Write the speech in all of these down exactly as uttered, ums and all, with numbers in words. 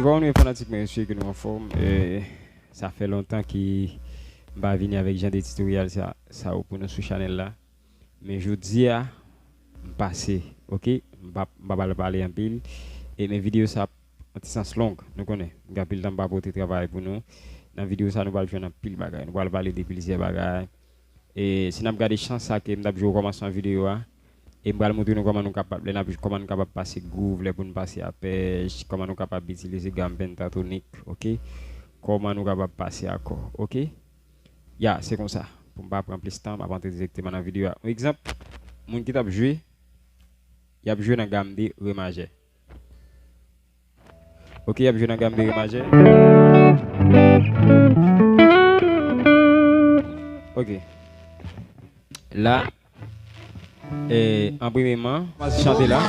Bonjou fanatik mwen, espere ke nou anfòm. E, sa fè lontan ke m pa vini avèk jan de titoryal sa, sa yo pou nou sou chanèl la. Men jodi a, m pase, oke? M pa, m pa pral pale anpil. E men videyo sa ap yon ti sans long, nou konnen. M gen anpil tan m pa pote travay pou nou. Nan videyo sa, nou pral jwenn anpil bagay. Nou pral pale de plizyè bagay. E si n ap gade chan sa ke m t ap jwe okòmansman videyo a, e m pral montre nou kòman nou kapab, lè n ap, kòman nou kapab pase groove, lè pou n pase apèj, kòman nou kapab itilize gam pentatonik, oke? Kòman nou kapab pase akò, oke? Ya, se konsa. Pou m pa pran plis tan, m ap antre dirèkteman nan videyo a. Yon egzanp, moun ki t ap jwe, y ap jwe nan gam de re majè. Oke, y ap jwe nan gam de re majè. Oke. La, e, an premyeman, m ap chante la.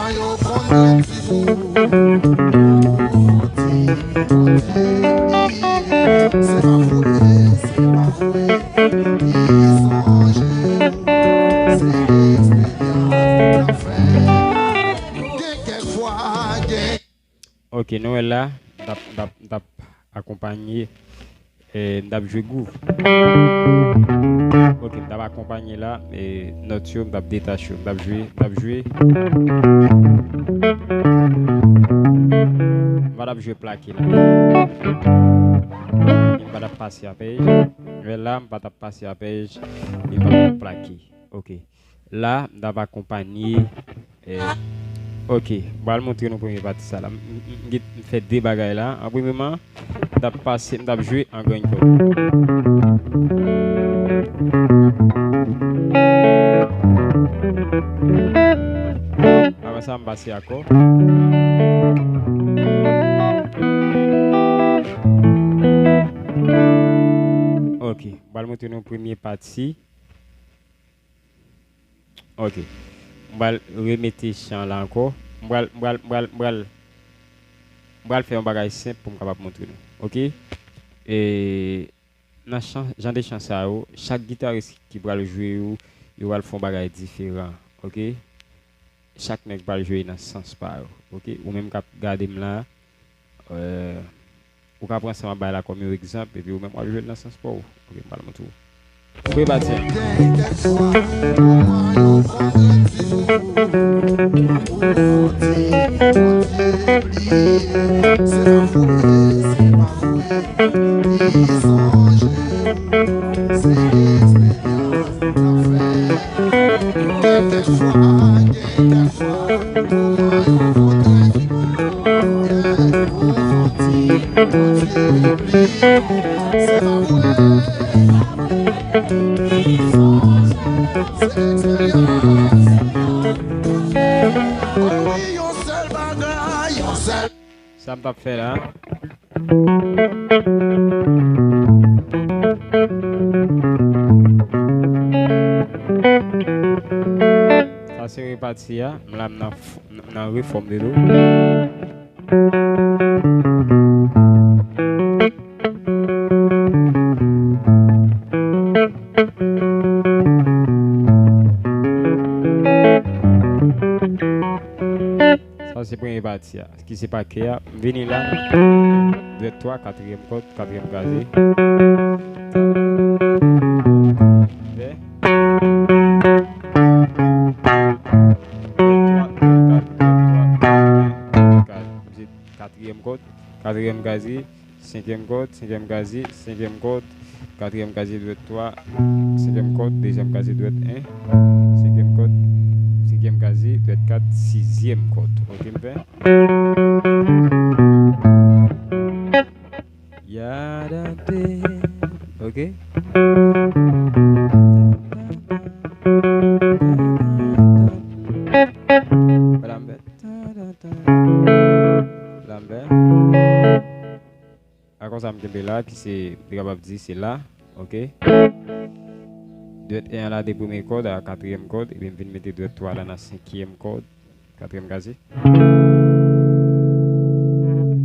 Ok, nou wè la, m t ap, m t ap, m t ap akonpanye, e, m t ap jwe groove. Ok, m t ap akonpanye la, e, nòt yo, m t ap detache yo, m t ap jwe, m t ap jwe. M pa t ap jwe plake la. M pa t ap pase apèj. Nou wè la, m pa t ap pase apèj. E m pa t ap plake. Ok. La, m t ap akonpanye, e, ok, m pral montre nou premye pati sa la. M, m, m, m fè de bagay la. An premyeman, m t ap pase, m t ap jwe an grenn kòd. Apre sa, m pase akò. Ok, m pral montre nou premye pati. Ok. M pral remete chan la ankò. M pral, m pral, m pral, m pral, m pral fè yon bagay senp pou m kapab montre nou. Ok? E nan chan, jan de chan sa yo, chak gitaris ki pral jwe yo, yo pral fè yon bagay diferan. Ok? Chak nèg pral jwe nan sans pa yo. Ok? Ou menm k ap gade m la, e, ou ka pran sa m ap bay la kòm yon egzanp, epi ou menm w ap jwe l nan sans pa w. Ok, m pral montre w. Premye pati a. Sa m t ap fè la. Sa se repati a. M la, m nan f-, m nan refòm de do. Se premye pati a, ki se pa ke a. M vini la. Dwèt twa, katriyèm kòd, katriyèm kraze. Vè. Dwèt twa, dwèt kat, dwèt twa, dwèt kat. Se katriyèm kòd, katriyèm kraze. Senkyèm kòd, senkyèm kraze, senkyèm kòd, katriyèm kraze dwèt twa, senkyèm kòd, dezyèm kraze dwèt en, senkyèm kòd, senkyèm kraze dwèt kat, sizyèm kòd. Oke, m fè. Yadade. Oke. Vwala m fè. Vwala m fè. A konsa m kenbe la, ki se, li kapab di se la, oke. Dwèt en an la de premye kòd a katriyèm kòd, epi m vin mete dwèt twa la nan senkyèm kòd, katriyèm kraze. M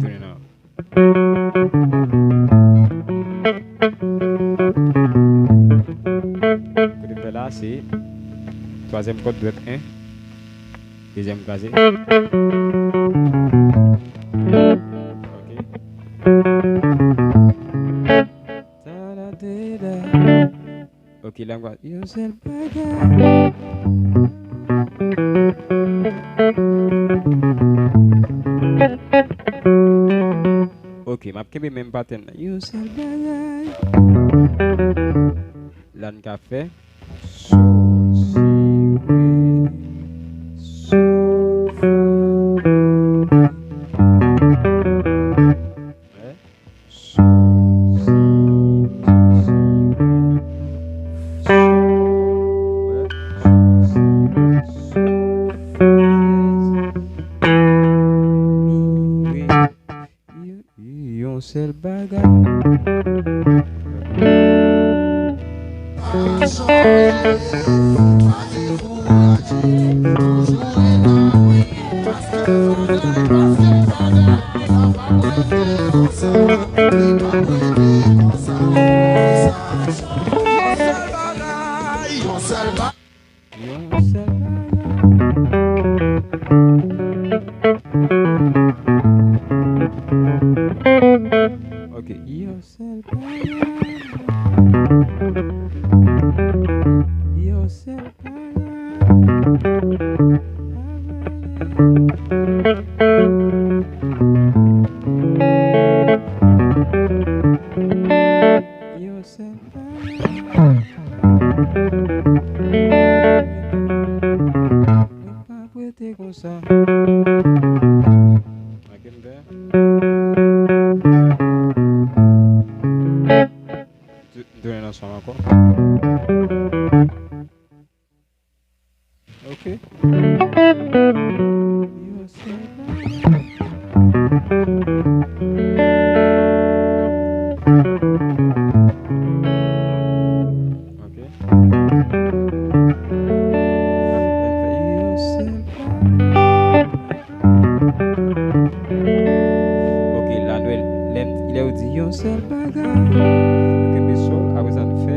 tounen nan. Kote m fè la, se twazyèm kòd dwèt en. Dezyèm kraze. Oke. Oke, la m pral yon sèl bagay. Oke, m ap kenbe menm patèn nan. Yon sèl bagay. La n ka fè sol, si, re, sol, fa, re. Wè. Sol, si, si, re, sol, wè, sol, si, re, sol, fa, mi, re. Yon sèl bagay. Yon sèl bagay. Ok, yon sèl bagay. Yon sèl bagay. Yon sèl bagay. Mwen p ap rete konsa. Ok, m fè. M tounen nan son ankò. Ok. Ok. Ok, la nou, lè m, lè yo di yon sèl bagay. Nou kenbe sol, apre sa nou fè,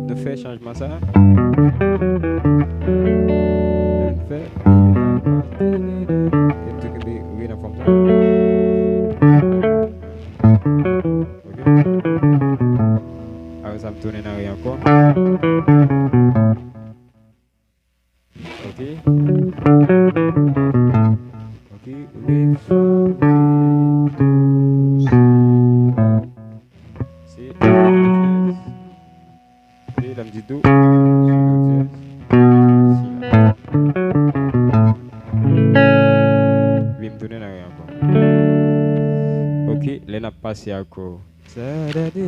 nou fè chanjman sa. Lè nou fè, e nou kenbe re nan fòm sa. Ok. Apre sa, m tounen nan re ankò. Ok. Ok. Re, fa, re, do, si, la. Se do dyèz. E lè m di do, si do dyèz, si la. Epi m tounen nan re ankò. Ok, lè n ap pase ankò. Sa dade.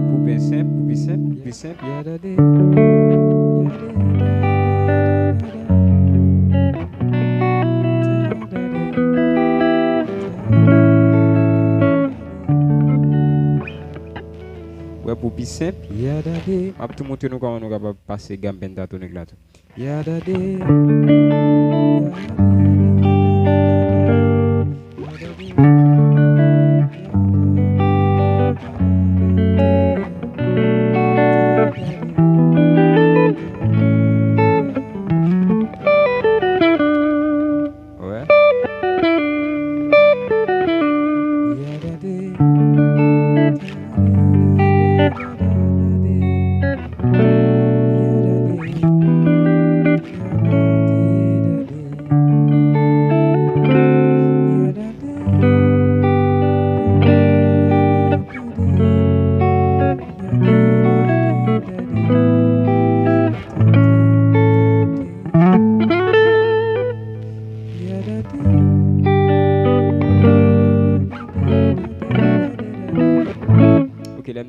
Pou byen senp, pou pi senp, pi senp, ya dade. Wè, pou pi senp, ya dade. M ap tou montre nou kòman nou kapab pase gam pentatonik la tou. Ya dade.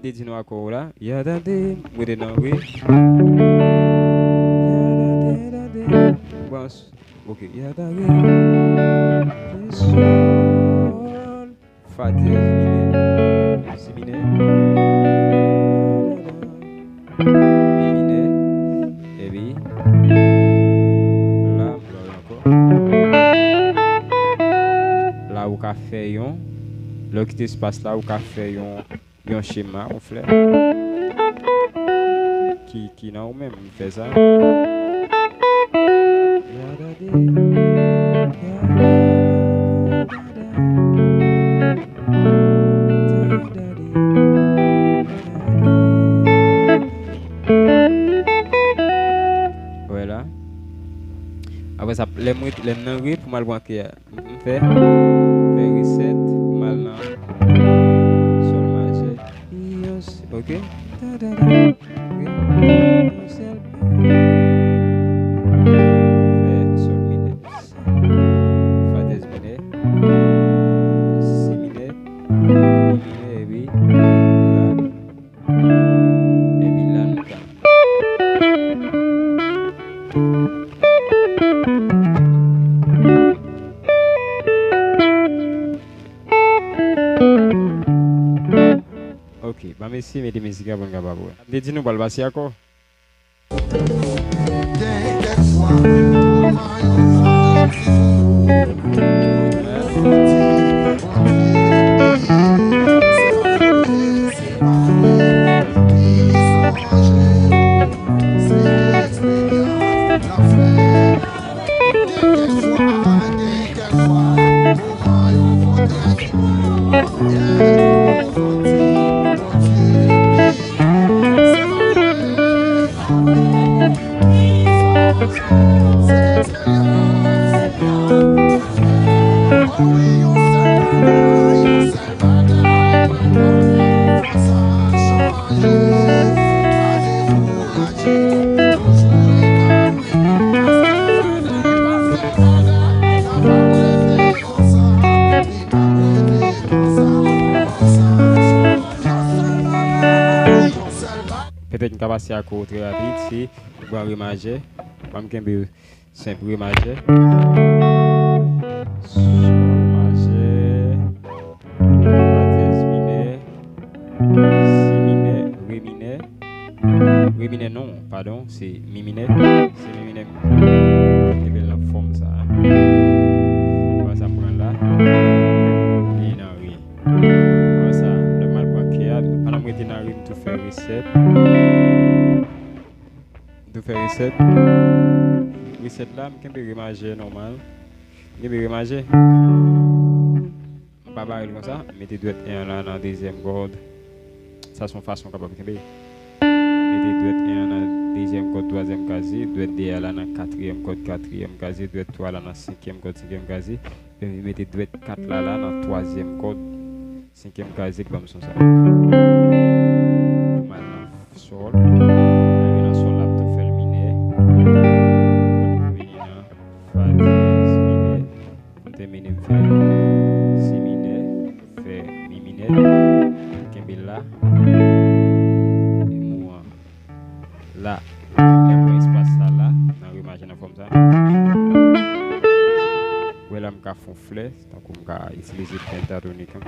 Li di nou akò la. Yadade, m rete nan re. Yadade, dade. Bon, s-, ok, yadade. Sol, fa dyèz minè, si minè. Mi minè, epi la, m ba w ankò. La, ou ka fè yon, lè w kite espas la, ou ka fè yon yon chema, yon flè ki, ki nan ou menm, m fè sa. Wè la. Apre sa, lè m ret-, lè m nan re pou m al pran kè a. M fè, m fè reset, m al nan sol majè. Yes, ok. Ok. M fè sol minè. Fa dyèz minè. Si minè. Mi minè, epi la. Epi la nou ka. Ok, ban m eseye mete mizik la pou n kapab wè. M te di nou pral pase akò. Petèt m ka pase akò trè rapid, se gran re majè. Ban m kenbe senp re majè. Sol majè. Fa dyèz minè. Si minè. Re minè. Re minè non, padon, se mi minè. Se mi minè. Kenbe l nan fòm sa a. Apre sa, m pran la. Li nan re. Apre sa, lè m al pran kè a, pandan m rete nan re, m tou fè reset. M tou fè reset. Reset la, m kenbe re majè nòmal. M kenbe re majè. M pa bare l konsa. M mete dwèt en an la nan dezyèm kòd. Sa se yon fason w kapab kenbe. Mete dwèt en an nan dezyèm kòd, twazyèm kaze, dwèt de a la nan katriyèm kòd, katriyèm kaze, dwèt twa la nan senkyèm kòd, senkyèm kaze, epi mete dwèt kat la la nan twazyèm kòd, senkyèm kaze, k ban m son sa. Pou m al nan sol, m rive nan sol la, m tou fè l minè. Vini nan fa dyèz minè. M tèmine, m fè si minè, fè mi minè, m kenbe la. E mwen la, lè m pran espas sa la, nan re majè nan fòm sa. Wè la, m ka fè yon flè, tankou m ka itilize pentatonik an.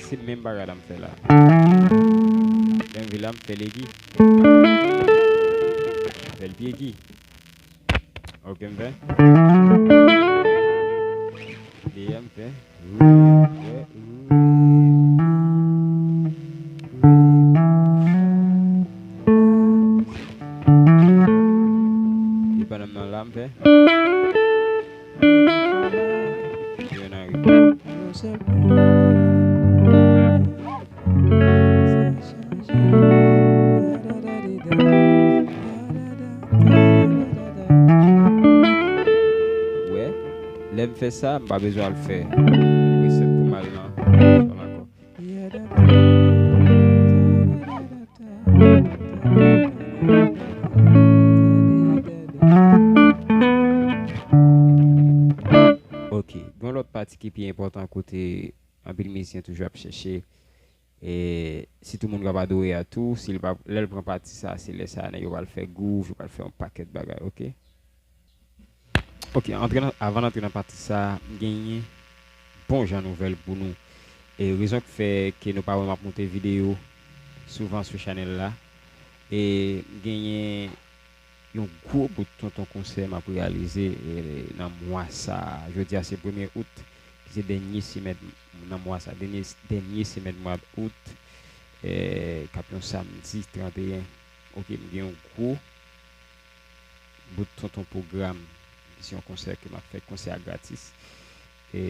Se menm bagay la m fè la. Lè m vin la, m fè legi. M fè l pi egi. Ok, m fè. Dèyè m fè. Li pa nan la m fè. Yo nan ri. Wè, lè m fè sa, m pa bezwen al fè reset pou m al nan sol ankò. Ok, gen yon lòt pati ki pi enpòtan kote anpil mizisyen toujou ap chèche. E sitou moun k ap adore a tou, si l pa, lè l pran pati sa, se lè sa nèg yo pral fè gwouv, yo pral fè yon pakèt bagay, oke? Oke, antre nan, avan n antre nan pati sa, m genyen bon jan nouvèl pou nou. E rezon k fè ke nou pa wè m ap monte videyo souvan sou chanèl la, e m genyen yon gwo bout tonton konsè m ap reyalize, e, nan mwa sa. Jodi a se premye out, ki se dènye semèn nan mwa sa, dènye, dènye semèn mwa out, e, k ap yon samdi trannteyen. Oke, m gen yon gwo bout tonton pwogram, ki se yon konsè ke m ap fè, konsè a gratis. E,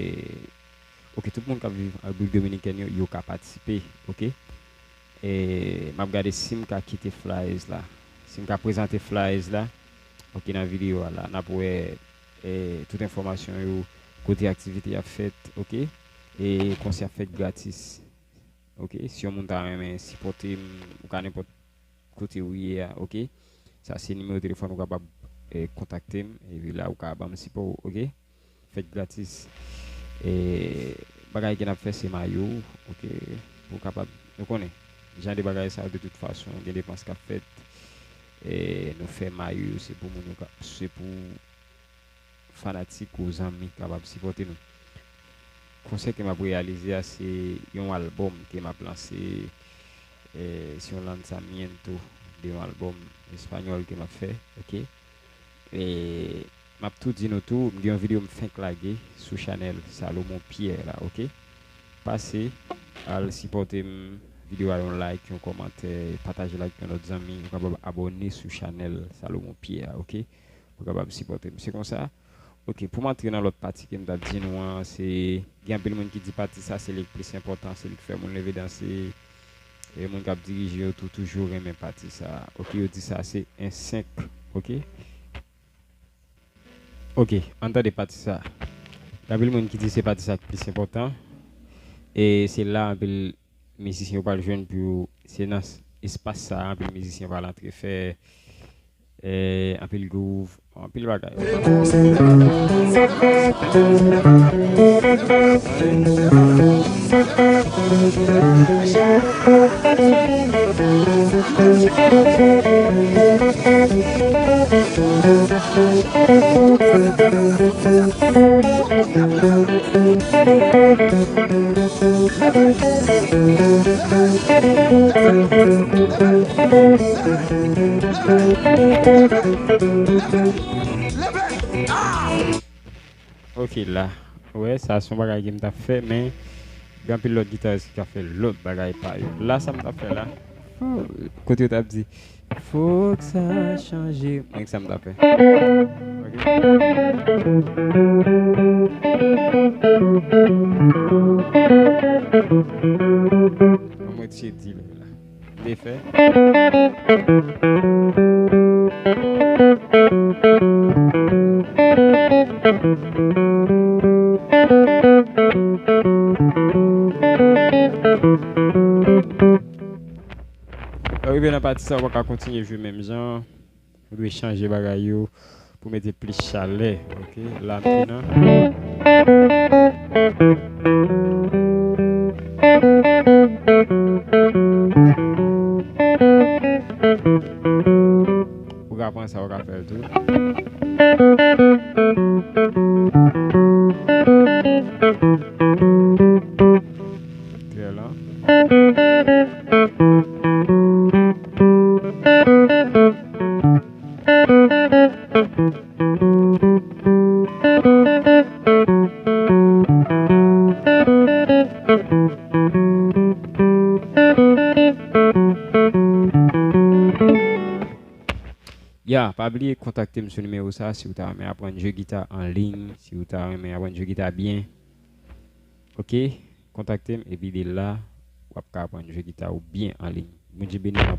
oke, tout moun k ap viv an Repiblik Dominikèn yo, yo ka patisipe, oke? E m ap gade si m ka kite flyers la, si m ka prezante flyers la, oke, nan videyo a la. N ap wè, e, tout enfòmasyon yo, kote aktivite ap fèt, oke? E konsè ap fèt gratis, oke? Si yon moun ta renmen sipòte m, ou ka nenpòt kote ou ye a, oke? Sa se nimewo telefòn ou kapab, e, kontakte m, epi la ou ka ban m sipò w, oke? Fèt gratis. E, bagay ke n ap fè se mayo, oke? Pou kapab, nou konnen, jan de bagay sa yo, de tout fason, gen depans k ap fèt. E, nou fè mayo yo, se pou moun yo ka, se pou fanatik ou zanmi kapab sipòte nou. Konsè ke m ap reyalize a, se yon albòm ke m ap lanse, e, se yon lanzamiento de yon albòm espanyòl ke m ap fè, oke? E m ap tou di nou tou, m gen yon videyo m fenk lage sou chanèl Salomon Pierre la, oke? Pase al sipòte m, videyo a yon like, yon kòmantè, pataje l ak yon lòt zanmi, ou kapab abòne sou chanèl Salomon Pierre a, oke? Pou kapab sipòte m. Se konsa, oke, pou m antre nan lòt pati ke m t ap di nou an, se, gen anpil moun ki di pati sa se li k plis enpòtan, se li k fè moun leve danse, e moun k ap dirije yo tou toujou renmen pati sa. Oke, yo di sa se en senk, oke? Oke, ann tande pati sa. Gen anpil moun ki di se pati sa k plis enpòtan, e se la anpil mizisyen yo pral jwenn pou yo, se nan s-, espas sa a, anpil mizisyen pral antre fè, e, anpil gwouv, anpil bagay. Ok, la. Wè, sa se yon bagay ke m t ap fè, men gen anpil lòt gitaris ki ka fè lòt bagay pa yo. La, sa m t ap fè la, kote yo t ap di, fòk sa chanje. Mwen, sa m t ap fè. Ok. Mwen, se di la. Te fè. Lè w rive nan pati sa, w pa ka kontinye jwe menm jan. Ou dwe chanje bagay yo pou mete plis chalè. Ok, la m te nan. Ou ka pran sa, ou ka fè l tou. Trè lan. Ya, pa bliye kontakte m sou nimewo sa si w ta renmen aprann jwe gita an liy, si w ta renmen aprann jwe gita byen. Ok, kontakte m epi de la, w ap ka aprann jwe gita w byen an liy. Bondye beni w.